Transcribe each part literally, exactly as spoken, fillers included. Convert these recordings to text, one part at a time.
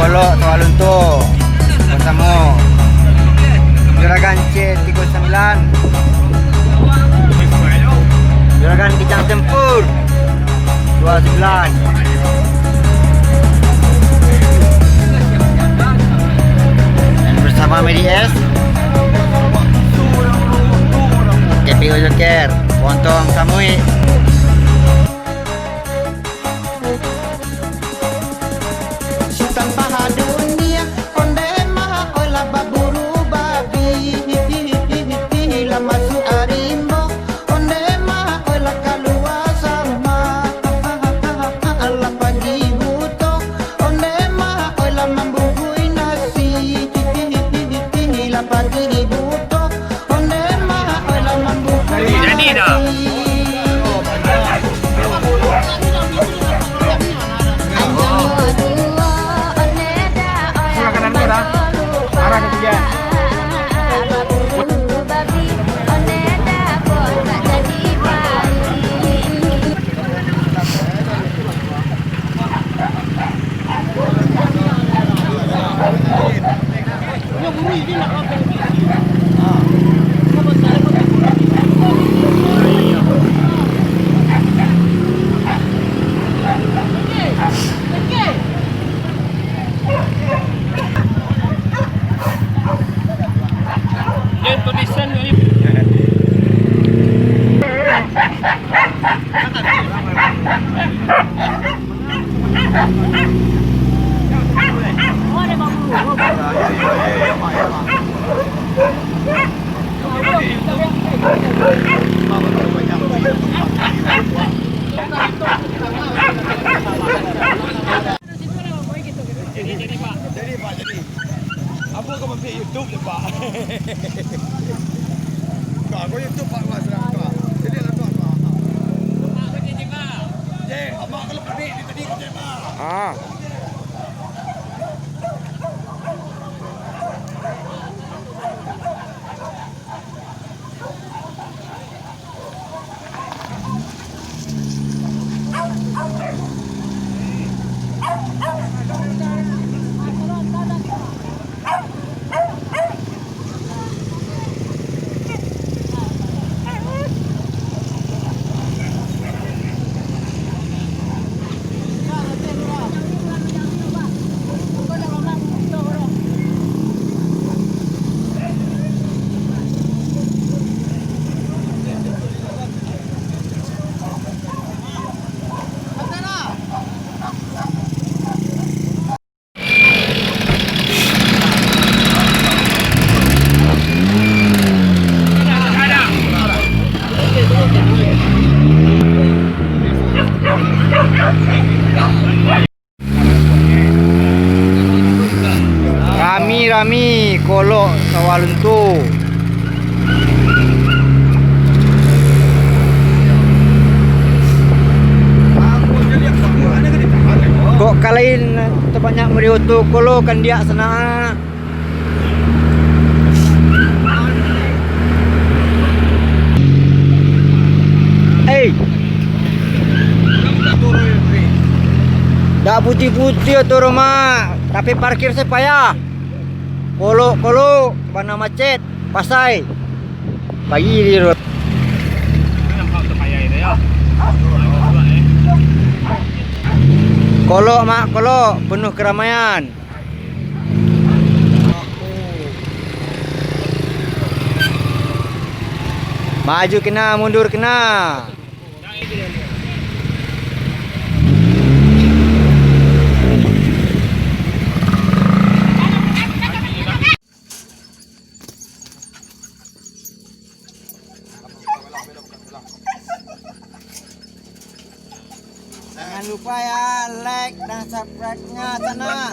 Kolok Toa Lunto basamo Juragan C tigo sambilan, Juragan Kijang Tempur dua sambilan, dan basamo Medi S, K P U Joker, Pontong Samuik. Sutan Paha Dunia, onde mah olah baburu babi. Lah masuak ari imbo, onde mah olah kalua sama. Lah pagi buto, onde mah olah mambuhui nasi. Lah pagi buto, jadi dah. Silakan anda dah. Arah ke tiga. Jadi, Pak, jadi. Ambo ka maambiak YouTube dek Pak. Kak, ambo YouTube Pak Mas lah, Kak. Jadi lah, Kak. Cek, abang kalau panik di tadi, Cek, Pak. Ah. Rami-rami kolok sawah lunto. Kok kalain tabanyak murioto kolo kandiak sanak. Ei. Dak putih-putih tu rumah, tapi parkir se payah. Kolok-kolok, bana macet, pasai. Pagi di ro-, kolok, Mak, kolok, penuh keramaian. Maju kena, mundur kena. Jangan lupa ya, like dan subscribe-nya sana.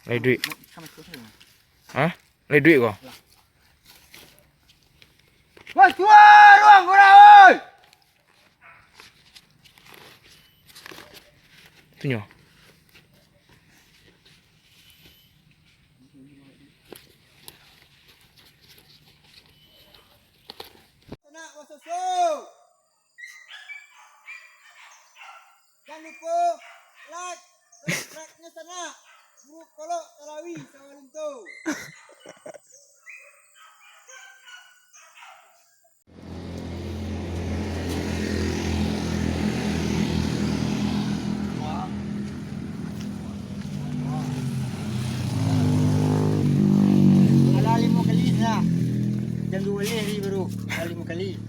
Lai duit. Hah? Lai duit ko? Wah, tua ruang kurang, oi! Tunyo. Sanak basusu. Jan lupo like, subscribe-nyo sanak. Grup Kolok Talawi Sawah Lunto. Alah limo kali lah. Jam duo baleh hari baru. Alah limo kali.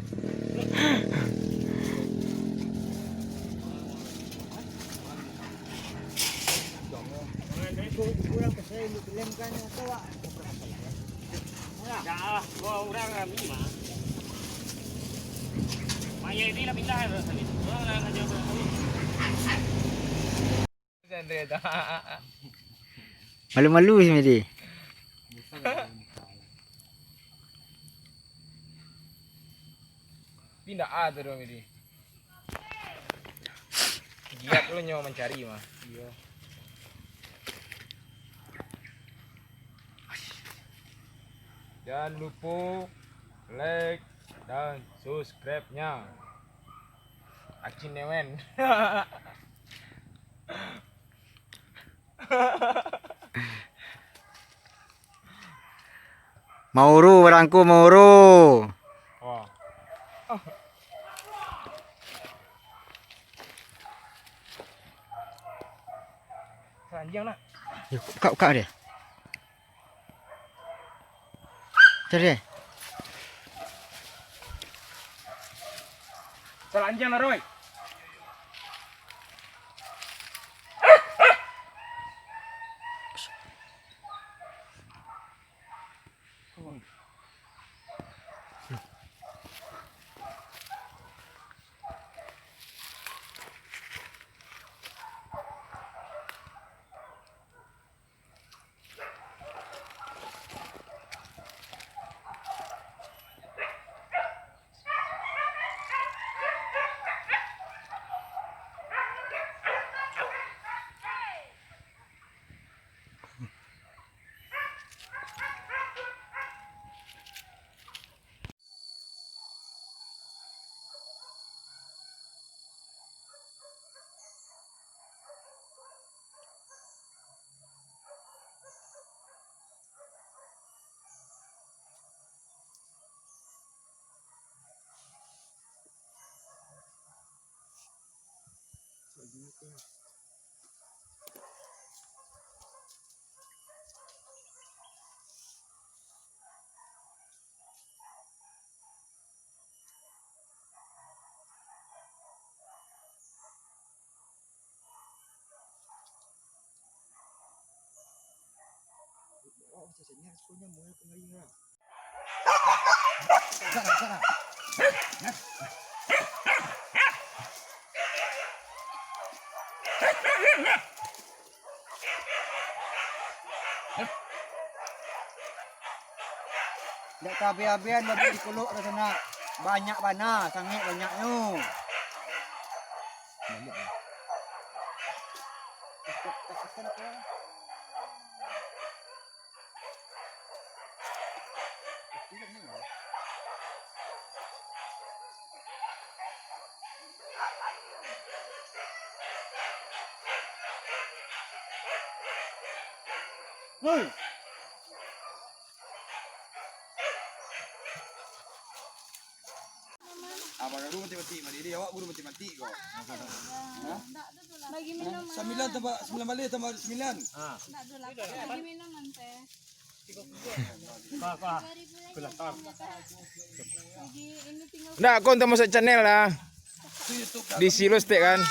Malu-malu si Midi. Pindah ah tu dong, Midi. Giat lo nyo mancari mah. Iyo. Jan lupo like dan subscribe-nya. Acin Newen. Mauru, barangku mauru. Wah. Saranjang nak. Yo, ukak, ukak dia. Cari dia. Saranjang nak, Roy. Indak taabih-abihan babi di Kolok tu, sanak. Banyak bana, sangek banyaknyo. Abang guru matematik, Mak Didi, awak guru matematik ko. Hah? Bagi minum. Sambilan tambah, sambilan baleh tambah sambilan. Ha. Bagi minum, teh. Kau, kau. Jadi, ini tinggal. Ndak, kau untuk masuk channel lah. Di Silo Steak kan?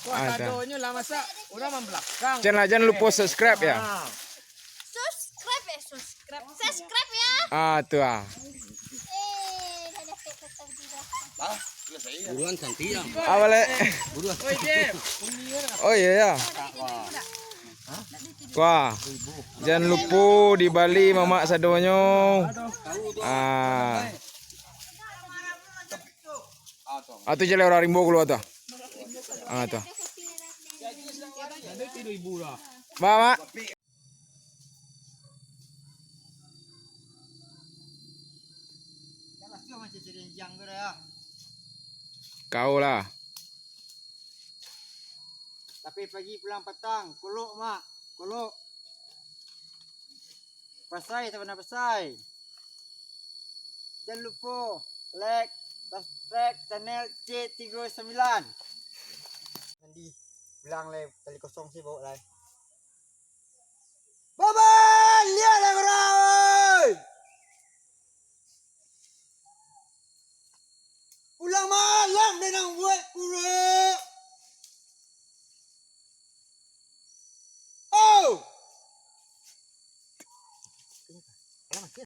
Wah, ada. Sadonyo lah masak. Urang mambelakang. Channel, jangan lupa subscribe ya. Ah. Subscribe ya, subscribe. Subscribe ya. Ah, tu ah. Eh, dah dapat tetap juga. Buruan santi ya. Apa lek? Buruan. Oh iya ya. Wah. Jangan lupa di Bali mamak sadonyo. Ah. Ah, tu jalan urang rimbo keluar tu. Ah, tu. Mak, mak. Kau lah. Tapi pagi pulang patang, kolok, Mak. Kolok. Pasai, sabana pasai. Jan lupo like, subscribe channel C tigo sambilan. Nanti pulang lai, tali kosong si bawa lai. Bye bye, lihat lah.